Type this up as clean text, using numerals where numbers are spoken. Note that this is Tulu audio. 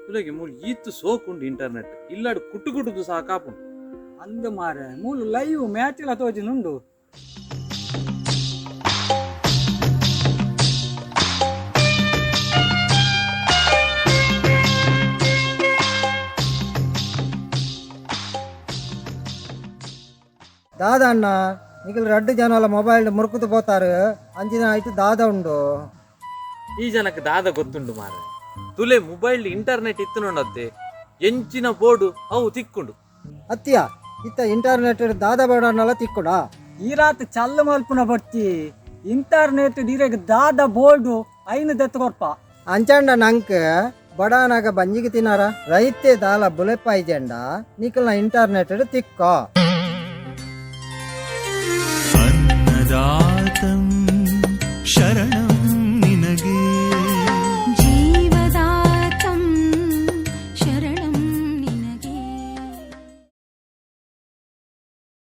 ತುಲೆಗೆ ಮೂಲು ಈತ್ ಸೋಕುಂಡು ಇಂಟರ್ನೆಟ್ ಇಲ್ಲಾಡ್ ಕುಟ್ಟು ಕುಟ್ಟುದು ಸಾಕಾಪುಂಡು. ಅಂದು ಮಾರೆ, ಮೂಲು ಲೈವ್ ಮ್ಯಾಚ್ ಲ ತೋಜುನುಂಡು. ದಾದ ಅಣ್ಣ, ನಿಕಲ್ ರಡ್ಡು ಜನಲ ಮೊಬೈಲ್ ಮುರುಕುದು ಪೋತಾರು, ಅಂಚಿನ ಆಯ್ತು ದಾದ ಉಂಡು? ಈ ಜನಕ್ಕೆ ದಾದ ಗೊತ್ತುಂಡು ಮಾರೆ? ತುಲೆ, ಮೊಬೈಲ್ ಇಂಟರ್ನೆಟ್ ಇತ್ತುನೊಂಡತ್ತೆ ಎಂಚಿನ ಬೋರ್ಡು ಅವು ತಿಕ್ಕುಂಡು. ಅತ್ತಿಯ, ಇತ್ತ ಇಂಟರ್ನೆಟ್ ದಾದ ಬೇಡನ್ನಲ ತಿಕ್ಕುಡಾ? ಈ ರಾತ್ ಚಲ್ಲು ಮಲ್ಪುನ ಬೊಡ್ಚಿ, ಇಂಟರ್ನೆಟ್ ಇರೆಗ್ ದಾದ ಬೋರ್ಡು ಐನು ದೆತ್ತ್ ಕೊರ್ಪ. ಅಂಚಾಂಡ ನಂಕ್ ಬಡಾನಾಗ ಬಂಜಿಗೆ ತಿನಾರ ರೈತೆ ದಾಲ ಬುಲೆಪಾಯ್ಜೆಂಡ ನಿಕಲ್ನ ಇಂಟರ್ನೆಟ್ ತಿಕ್ಕೋ. अन्नदातं शरणं.